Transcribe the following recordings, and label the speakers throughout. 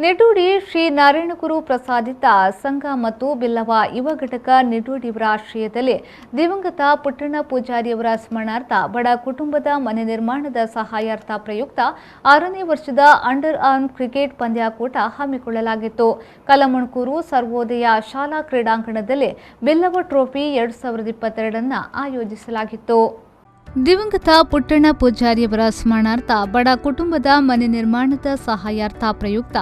Speaker 1: ನಿಡ್ಡೋಡಿ ಶ್ರೀ ನಾರಾಯಣಗುರು ಪ್ರಸಾದಿತ ಸಂಘ ಮತ್ತು ಬಿಲ್ಲವ ಯುವ ಘಟಕ ನಿಡ್ಡೋಡಿಯವರ ಆಶ್ರಯದಲ್ಲಿ ದಿವಂಗತ ಪುಟ್ಟಣ್ಣ ಪೂಜಾರಿಯವರ ಸ್ಮರಣಾರ್ಥ ಬಡ ಕುಟುಂಬದ ಮನೆ ನಿರ್ಮಾಣದ ಸಹಾಯಾರ್ಥ ಪ್ರಯುಕ್ತ 6ನೇ ವರ್ಷದ ಅಂಡರ್ ಆರ್ಮ್ ಕ್ರಿಕೆಟ್ ಪಂದ್ಯಾಕೂಟ ಹಮ್ಮಿಕೊಳ್ಳಲಾಗಿತ್ತು. ಕಲಮಣಕೂರು ಸರ್ವೋದಯ ಶಾಲಾ ಕ್ರೀಡಾಂಗಣದಲ್ಲಿ ಬಿಲ್ಲವ ಟ್ರೋಫಿ 2022ನ್ನು ಆಯೋಜಿಸಲಾಗಿತ್ತು. ದಿವಂಗತ ಪುಟ್ಟಣ್ಣ ಪೂಜಾರಿಯವರ ಸ್ಮರಣಾರ್ಥ ಬಡ ಕುಟುಂಬದ ಮನೆ ನಿರ್ಮಾಣದ ಸಹಾಯಾರ್ಥ ಪ್ರಯುಕ್ತ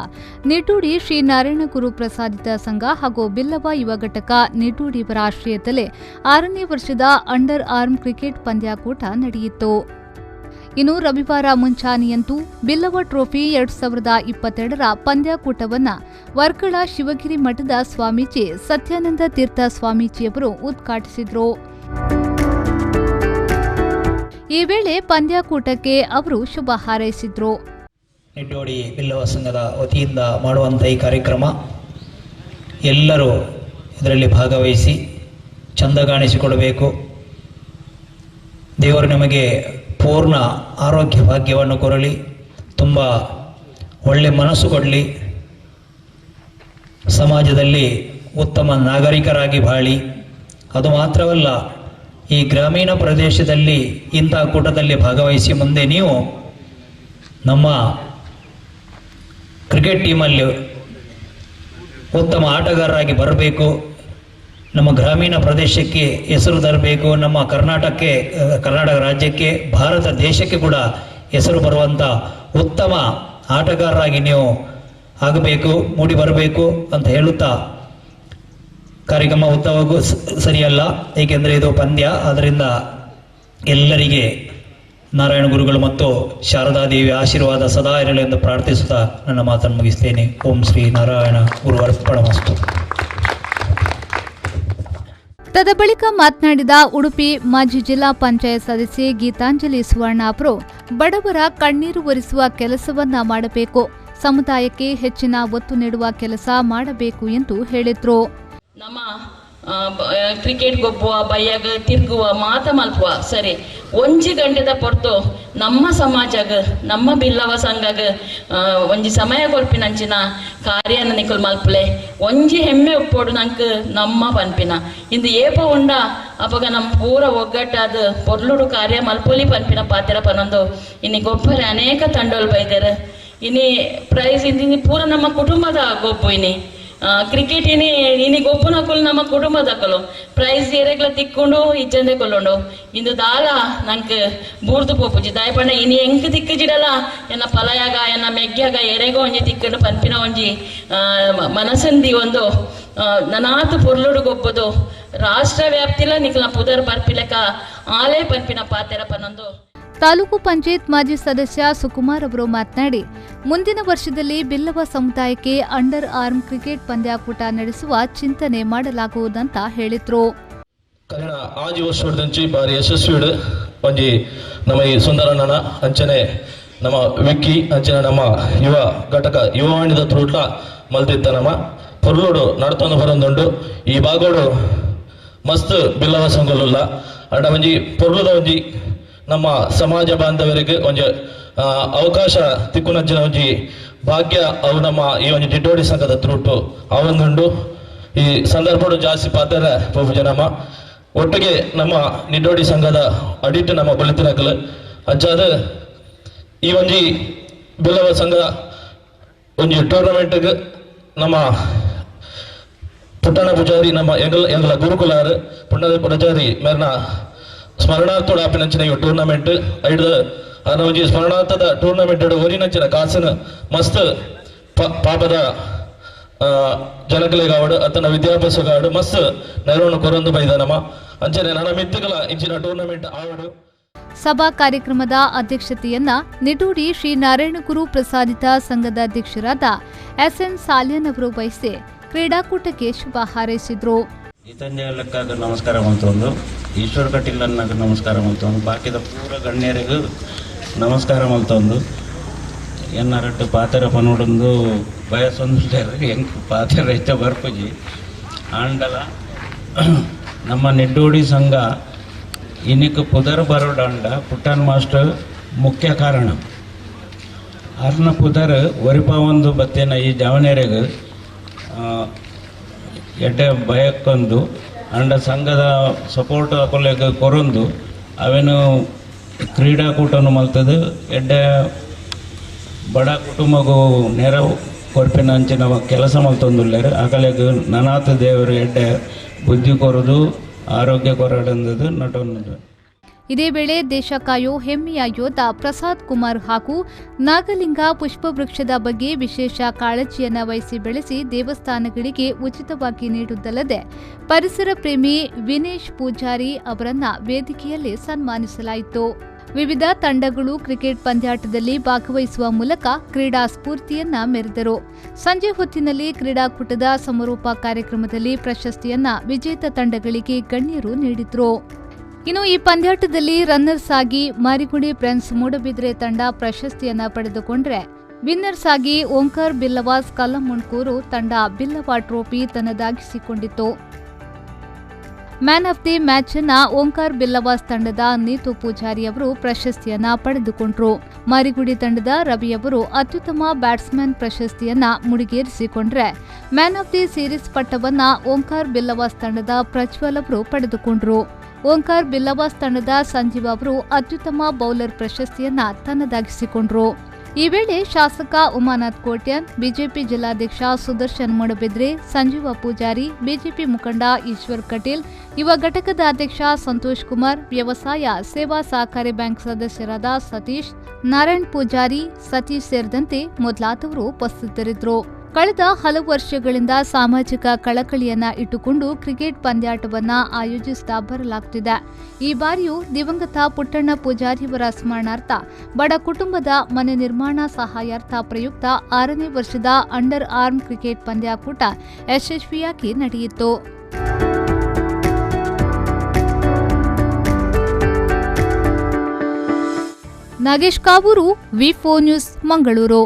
Speaker 1: ನಿಡ್ಡೋಡಿ ಶ್ರೀ ನಾರಾಯಣಗುರು ಪ್ರಸಾದಿತ ಸಂಘ ಹಾಗೂ ಬಿಲ್ಲವ ಯುವ ಘಟಕ ನಿಡ್ಡೋಡಿಯವರ ಆಶ್ರಯದಲ್ಲಿ 6ನೇ ವರ್ಷದ ಅಂಡರ್ ಆರ್ಮ್ ಕ್ರಿಕೆಟ್ ಪಂದ್ಯಾಕೂಟ ನಡೆಯಿತು. ಇನ್ನು ರವಿವಾರ ಮುಂಚಾನೆಯಂದು ಬಿಲ್ಲವ ಟ್ರೋಫಿ 2022ರ ಪಂದ್ಯಾಕೂಟವನ್ನು ವರ್ಕಳ ಶಿವಗಿರಿ ಮಠದ ಸ್ವಾಮೀಜಿ ಸತ್ಯಾನಂದ ತೀರ್ಥ ಸ್ವಾಮೀಜಿಯವರು ಉದ್ಘಾಟಿಸಿದರು. ಈ ವೇಳೆ ಪಂದ್ಯಾಕೂಟಕ್ಕೆ ಅವರು ಶುಭ ಹಾರೈಸಿದರು.
Speaker 2: ನಿಡ್ಡೋಡಿ ಬಿಲ್ಲವ ಸಂಘದ ವತಿಯಿಂದ ಮಾಡುವಂಥ ಈ ಕಾರ್ಯಕ್ರಮ ಎಲ್ಲರೂ ಇದರಲ್ಲಿ ಭಾಗವಹಿಸಿ ಚಂದ ಕಾಣಿಸಿಕೊಡಬೇಕು. ದೇವರು ನಮಗೆ ಪೂರ್ಣ ಆರೋಗ್ಯ ಭಾಗ್ಯವನ್ನು ಕೊರಲಿ, ತುಂಬ ಒಳ್ಳೆ ಮನಸ್ಸು ಕೊಡಲಿ, ಸಮಾಜದಲ್ಲಿ ಉತ್ತಮ ನಾಗರಿಕರಾಗಿ ಬಾಳಿ. ಅದು ಮಾತ್ರವಲ್ಲ, ಈ ಗ್ರಾಮೀಣ ಪ್ರದೇಶದಲ್ಲಿ ಇಂಥ ಕೂಟದಲ್ಲಿ ಭಾಗವಹಿಸಿ ಮುಂದೆ ನೀವು ನಮ್ಮ ಕ್ರಿಕೆಟ್ ಟೀಮಲ್ಲಿ ಉತ್ತಮ ಆಟಗಾರರಾಗಿ ಬರಬೇಕು, ನಮ್ಮ ಗ್ರಾಮೀಣ ಪ್ರದೇಶಕ್ಕೆ ಹೆಸರು ತರಬೇಕು, ನಮ್ಮ ಕರ್ನಾಟಕಕ್ಕೆ, ಕರ್ನಾಟಕ ರಾಜ್ಯಕ್ಕೆ, ಭಾರತ ದೇಶಕ್ಕೆ ಕೂಡ ಹೆಸರು ಬರುವಂಥ ಉತ್ತಮ ಆಟಗಾರರಾಗಿ ನೀವು ಆಗಬೇಕು, ಮೂಡಿ ಬರಬೇಕು ಅಂತ ಹೇಳುತ್ತಾ, ಕಾರ್ಯಕ್ರಮ ಉತ್ತಮವಾಗೂ ಸರಿಯಲ್ಲ, ಏಕೆಂದರೆ ಇದು ಪಂದ್ಯ. ಆದ್ದರಿಂದ ಎಲ್ಲರಿಗೆ ನಾರಾಯಣ ಗುರುಗಳು ಮತ್ತು ಶಾರದಾದೇವಿ ಆಶೀರ್ವಾದ ಸದಾ ಇರಲಿ ಎಂದು ಪ್ರಾರ್ಥಿಸುತ್ತಾ ನನ್ನ ಮಾತನ್ನು ಮುಗಿಸ್ತೇನೆ. ಓಂ ಶ್ರೀ ನಾರಾಯಣ ಗುರು ಅರ್ಪಣಮಸ್ತು.
Speaker 1: ತದ ಬಳಿಕ ಮಾತನಾಡಿದ ಉಡುಪಿ ಮಾಜಿ ಜಿಲ್ಲಾ ಪಂಚಾಯತ್ ಸದಸ್ಯೆ ಗೀತಾಂಜಲಿ ಸುವರ್ಣ ಅವರು, ಬಡವರ ಕಣ್ಣೀರು ಒರೆಸುವ ಕೆಲಸವನ್ನ ಮಾಡಬೇಕು, ಸಮುದಾಯಕ್ಕೆ ಹೆಚ್ಚಿನ ಒತ್ತು ನೀಡುವ ಕೆಲಸ ಮಾಡಬೇಕು ಎಂದು ಹೇಳಿದ್ರು.
Speaker 3: ನಮ್ಮ ಕ್ರಿಕೆಟ್ ಗೊಬ್ಬುವ, ಬಯ್ಯಾಗ ತಿರ್ಗುವ, ಮಾತ ಮಲ್ಪುವ. ಸರಿ, ಒಂಜಿ ಗಂಟೆದ ಪೊರ್ತು ನಮ್ಮ ಸಮಾಜಗ, ನಮ್ಮ ಬಿಲ್ಲವ ಸಂಘಗ ಒಂಜಿ ಸಮಯ ಕೊರ್ಪಿನಂಚಿನ ಕಾರ್ಯನ ನಿಕುಲ್ ಮಲ್ಪಲೆ. ಒಂಜಿ ಹೆಮ್ಮೆ ಉಪ್ಪೋಡು ನಂಕ್ ನಮ್ಮ ಪನ್ಪಿನ. ಇಂದು ಏಪ ಉಂಡ ಅಪಗ ನಮ್ಮ ಪೂರ ಒಗ್ಗಟ್ಟಾದ ಪೊರ್ಲುಡು ಕಾರ್ಯ ಮಲ್ಪೊಲಿ ಪನ್ಪಿನ ಪಾತೆರ ಪನೊಂದು. ಇನಿ ಗೊಬ್ಬರ ಅನೇಕ ತಂಡೋಲ್ ಬೈದೆರ್. ಇನಿ ಪ್ರೈಸ್ ಇಂದಿನಿ ಪೂರ ನಮ್ಮ ಕುಟುಂಬದ ಗೊಬ್ಬು. ಇನಿ ಕ್ರಿಕೆಟ್ ಇನಿ ಇನಿ ಗೊಬ್ಬುನಕುಲು ನಮ್ಮ ಕುಟುಂಬದಕಲು. ಪ್ರೈಸ್ ಎರೆಗ್ಲ ತಿಕ್ಕೊಂಡು ಇಜ್ಜಂದೆ ಕೊಲ್ಲುಂಡು. ಇಂದು ದಾಲ ನಂಕ್ ಬೂರ್ದು ಪೋಪುಜಿ. ದಾಯ ಪಂಡ ಇನಿ ಎಂಕ್ ತಿಕ್ಕುಜಿಡಲ ಎನ್ನ ಪಲಯಾಗ, ಎನ್ನ ಮೆಗ್ಯಾಗ, ಎರೆಗೋ ಒಂಜಿ ತಿಕ್ಕಂಡು ಪನ್ಪಿನ ಒಂಜಿ ಮನಸಂದಿ ಒಂದು ನನಾತು ಪೊರ್ಲುಡು ಗೊಬ್ಬುದು ರಾಷ್ಟ್ರ ವ್ಯಾಪ್ತಿಲ ನಿಕ್ಲ ಪುದರ್ ಬರ್ಪಿಲೆಕ ಆಲೆ ಪನ್ಪಿನ ಪಾತೆರ ಪನೊಂದು.
Speaker 1: ತಾಲೂಕು ಪಂಚಾಯತ್ ಮಾಜಿ ಸದಸ್ಯ ಸುಕುಮಾರ್ ಅವರು ಮಾತನಾಡಿ, ಮುಂದಿನ ವರ್ಷದಲ್ಲಿ ಬಿಲ್ಲವ ಸಮುದಾಯಕ್ಕೆ ಅಂಡರ್ ಆರ್ಮ್ ಕ್ರಿಕೆಟ್ ಪಂದ್ಯಾಕೂಟ ನಡೆಸುವ ಚಿಂತನೆ ಮಾಡಲಾಗುವುದಂತ ಹೇಳಿದ್ರು.
Speaker 4: ಕಲಿನ ಆಜಿ ವರ್ಷದಂಚಿ ಬಾರಿ ಯಶಸ್ವಿಡು ಒಂಜಿ ನಮ್ಮ ಈ ಸುಂದರಣ್ಣನ, ಅಂಚನೆ ನಮ್ಮ ವಿಕ್ಕಿ, ಅಂಚನೆ ನಮ್ಮ ಯುವ ಘಟಕ ಯುವವಾಣಿದ ತ್ರೂಟ್ಲ ಮಲ್ತಿತ್ತ. ನಮ್ಮ ಪೊರ್ಲುಡು ನಡ್ತೊಂದು ಬರೊಂದುಂಡು. ಈ ಭಾಗೋಡು ಮಸ್ತ್ ಬಿಲ್ಲವ ಸಂಘಲುಲ್ಲ. ಅಂಡ ಒಂಜಿ ಪೊರ್ಲುದ ಒಂಜಿ ನಮ್ಮ ಸಮಾಜ ಬಾಂಧವರಿಗೆ ಒಂಜಿ ಅವಕಾಶ ತಿಕ್ಕುನಂಚಿನ ಒಂಜಿ ಭಾಗ್ಯ ಅವು ನಮ್ಮ ಈ ಒಂಜಿ ನಿಡ್ಡೋಡಿ ಸಂಘದ ತ್ರೂಟು ಅವೊಂದುಂಡು. ಈ ಸಂದರ್ಭಡು ಜಾಸ್ತಿ ಪಾತ್ರ ಪೋಪುಜ. ನಮ್ಮ ಒಟ್ಟಿಗೆ ನಮ್ಮ ನಿಡ್ಡೋಡಿ ಸಂಘದ ಅಡಿಟ್ ನಮ್ಮ ಬಲಿತಿನಕಲ್ ಅಂಚಾದ ಈ ಒಂಜಿ ಬಿಲ್ಲವ ಸಂಘ ಒಂಜಿ ಟೂರ್ನಮೆಂಟ್ಗೆ ನಮ್ಮ ಪುಟ್ಟಣ ಪೂಜಾರಿ, ನಮ್ಮ ಎಂಗಲ ಎಂಗಲ ಗುರುಕುಲಾರ್ ಪುಟ್ಟಣ ಪೂಜಾರಿ ಮೇರ್ನ ಸ್ಮರಣಾರ್ಥೋಡ ಆಪಿನಂಚಿನ ಈ ಟೂರ್ನಮೆಂಟ್. ಐಡ್ದ ಅನ ಒಂಜಿ ಸ್ಮರಣಾರ್ಥದ ಟೂರ್ನಮೆಂಟ್ ಒರಿನಂಚಿನ ಕಾಸಿನ ಮಸ್ತ್ ಪಾಪದ ಜನಕಲೆಗಾವಡು ಅತನ ವಿದ್ಯಾಭ್ಯಾಸಗಾವಡು ಮಸ್ತ್ ನೆರವನ್ನು ಕೊರೊಂದು ಬೈದ ನಮ್ಮ. ಅಂಚನೆ ನನ್ನ ಮಿತ್ತುಗಳ ಇಂಚಿನ ಟೂರ್ನಮೆಂಟ್ ಆವಡು.
Speaker 1: ಸಭಾ ಕಾರ್ಯಕ್ರಮದ ಅಧ್ಯಕ್ಷತೆಯನ್ನ ನಿಡೋಡಿ ಶ್ರೀ ನಾರಾಯಣಗುರು ಪ್ರಸಾದಿತ ಸಂಘದ ಅಧ್ಯಕ್ಷರಾದ ಎಸ್ಎನ್ ಸಾಲ್ಯನ್ ಅವರು ವಹಿಸಿ ಕ್ರೀಡಾಕೂಟಕ್ಕೆ ಶುಭ ಹಾರೈಸಿದರು.
Speaker 5: ಗೀತಾಂಜಲಿಕ್ಕಾಗ ನಮಸ್ಕಾರ ಮಲ್ತೊಂದು, ಈಶ್ವರ ಕಟೀಲನ್ನಾಗ ನಮಸ್ಕಾರ ಮಲ್ತೊಂದು, ಬಾಕಿದ ಪೂರ ಗಣ್ಯರಿಗೂ ನಮಸ್ಕಾರ ಮಲ್ತೊಂದು, ಎನ್ನ ರಡ್ಡು ಪಾತೆರ ಪನೋಡೊಂದು ಬಯಸೊಂದು ಎಂಕ್ ಪಾತೆರ ಇತ್ತ ಬರ್ಪುಜಿ. ಆಂಡಲ ನಮ್ಮ ನಿಡ್ಡೋಡಿ ಸಂಘ ಇನಿಕ್ ಪುದರ್ ಬರೋಡಾಂಡ ಪುಟ್ಟನ್ ಮಾಸ್ಟರ್ ಮುಖ್ಯ ಕಾರಣ. ಅರ್ನ ಪುದರ್ ಒರಿಪಾವೊಂದು ಬತ್ತಿನ ಈ ಜವನೆರೆಗ್ ಎಡ್ಡೆ ಬಯಕ್ಕೊಂದು ಅಂಡ ಸಂಘದ ಸಪೋರ್ಟ್ ಅಕುಲೆಗ್ ಕೊರೊಂದು ಅವೆನು ಕ್ರೀಡಾಕೂಟನು ಮಲ್ತದು ಎಡ್ಡೆ ಬಡ ಕುಟುಂಬಗೂ ನೆರವು ಕೊರ್ಪಿನ ಅಂಚಿನ ಕೆಲಸ ಮಲ್ತೊಂದುಲ್ಲೆರ್. ಅಕಲೆಗ್ ನನಾತ್ ದೇವರು ಎಡ್ಡೆ ಬುದ್ಧಿ ಕೊರದು ಆರೋಗ್ಯ ಕೊರಡಂದದು ನಟೊಂದು.
Speaker 1: ಇದೇ ವೇಳೆ ದೇಶ ಕಾಯೋ ಹೆಮ್ಮೆಯ ಯೋಧ ಪ್ರಸಾದ್ ಕುಮಾರ್ ಹಾಗೂ ನಾಗಲಿಂಗ ಪುಷ್ಪವೃಕ್ಷದ ಬಗ್ಗೆ ವಿಶೇಷ ಕಾಳಜಿಯನ್ನು ವಹಿಸಿ ಬೆಳೆಸಿ ದೇವಸ್ಥಾನಗಳಿಗೆ ಉಚಿತವಾಗಿ ನೀಡುವುದಲ್ಲದೆ ಪರಿಸರ ಪ್ರೇಮಿ ವಿನೇಶ್ ಪೂಜಾರಿ ಅವರನ್ನ ವೇದಿಕೆಯಲ್ಲಿ ಸನ್ಮಾನಿಸಲಾಯಿತು. ವಿವಿಧ ತಂಡಗಳು ಕ್ರಿಕೆಟ್ ಪಂದ್ಯಾಟದಲ್ಲಿ ಭಾಗವಹಿಸುವ ಮೂಲಕ ಕ್ರೀಡಾ ಸ್ಫೂರ್ತಿಯನ್ನ ಮೆರೆದರು. ಸಂಜೆ ಹೊತ್ತಿನಲ್ಲಿ ಕ್ರೀಡಾಕೂಟದ ಸಮಾರೋಪ ಕಾರ್ಯಕ್ರಮದಲ್ಲಿ ಪ್ರಶಸ್ತಿಯನ್ನ ವಿಜೇತ ತಂಡಗಳಿಗೆ ಗಣ್ಯರು ನೀಡಿದರು. ಇನ್ನು ಈ ಪಂದ್ಯಾಟದಲ್ಲಿ ರನ್ನರ್ಸ್ ಆಗಿ ಮಾರಿಗುಡಿ ಫ್ರೆಂಡ್ಸ್ ಮೂಡಬಿದ್ರೆ ತಂಡ ಪ್ರಶಸ್ತಿಯನ್ನ ಪಡೆದುಕೊಂಡ್ರೆ, ವಿನ್ನರ್ಸ್ ಆಗಿ ಓಂಕಾರ್ ಬಿಲ್ಲವಾಸ್ ಕಲ್ಲಮುಣ್ಕೂರು ತಂಡ ಬಿಲ್ಲವ ಟ್ರೋಫಿ ತನ್ನದಾಗಿಸಿಕೊಂಡಿತು. ಮ್ಯಾನ್ ಆಫ್ the match ಅನ್ನ ಓಂಕಾರ್ ಬಿಲ್ಲವಾಸ್ ತಂಡದ ನೀತು ಪೂಜಾರಿ ಅವರು ಪ್ರಶಸ್ತಿಯನ್ನ ಪಡೆದುಕೊಂಡರು. ಮಾರಿಗುಡಿ ತಂಡದ ರವಿ ಅವರು ಅತ್ಯುತ್ತಮ ಬ್ಯಾಟ್ಸ್ಮನ್ ಪ್ರಶಸ್ತಿಯನ್ನ ಮುಡಿಗೇರಿಸಿಕೊಂಡ್ರೆ, ಮ್ಯಾನ್ ಆಫ್ the series ಪಟ್ಟವನ್ನ ಓಂಕಾರ್ ಬಿಲ್ಲವಾಸ್ ತಂಡದ ಪ್ರಜ್ವಲ್ ಅವರು ಪಡೆದುಕೊಂಡರು. ಓಂಕಾರ್ ಬಿಲ್ಲವಾಸ್ ತಂಡದ ಸಂಜೀವ್ ಅವರು ಅತ್ಯುತ್ತಮ ಬೌಲರ್ ಪ್ರಶಸ್ತಿಯನ್ನ ತನ್ನದಾಗಿಸಿಕೊಂಡರು. ಈ ವೇಳೆ ಶಾಸಕ ಉಮಾನಾಥ್ ಕೋಟ್ಯಾನ್, ಬಿಜೆಪಿ ಜಿಲ್ಲಾಧ್ಯಕ್ಷ ಸುದರ್ಶನ್ ಮೂಡಬಿದ್ರೆ, ಸಂಜೀವ ಪೂಜಾರಿ, ಬಿಜೆಪಿ ಮುಖಂಡ ಈಶ್ವರ್ ಕಟೀಲ್, ಯುವ ಘಟಕದ ಅಧ್ಯಕ್ಷ ಸಂತೋಷ್ ಕುಮಾರ್, ವ್ಯವಸಾಯ ಸೇವಾ ಸಹಕಾರಿ ಬ್ಯಾಂಕ್ ಸದಸ್ಯರಾದ ಸತೀಶ್, ನಾರಾಯಣ್ ಪೂಜಾರಿ, ಸತೀಶ್ ಸೇರಿದಂತೆ ಮೊದಲಾದವರು ಉಪಸ್ಥಿತರಿದ್ದರು. ಕಳೆದ ಹಲವು ವರ್ಷಗಳಿಂದ ಸಾಮಾಜಿಕ ಕಳಕಳಿಯನ್ನ ಇಟ್ಟುಕೊಂಡು ಕ್ರಿಕೆಟ್ ಪಂದ್ಯಾಟವನ್ನ ಆಯೋಜಿಸುತ್ತಾ ಬರಲಾಗುತ್ತಿದೆ. ಈ ಬಾರಿಯೂ ದಿವಂಗತ ಪುಟ್ಟಣ್ಣ ಪೂಜಾರಿಯವರ ಸ್ಮರಣಾರ್ಥ ಬಡ ಕುಟುಂಬದ ಮನೆ ನಿರ್ಮಾಣ ಸಹಾಯಾರ್ಥ ಪ್ರಯುಕ್ತ 6ನೇ ವರ್ಷದ ಅಂಡರ್ ಆರ್ಮ್ ಕ್ರಿಕೆಟ್ ಪಂದ್ಯಾಕೂಟ ಯಶಸ್ವಿಯಾಗಿ ನಡೆಯಿತು. Nagesh Kavoor, V4 news, Mangaluru.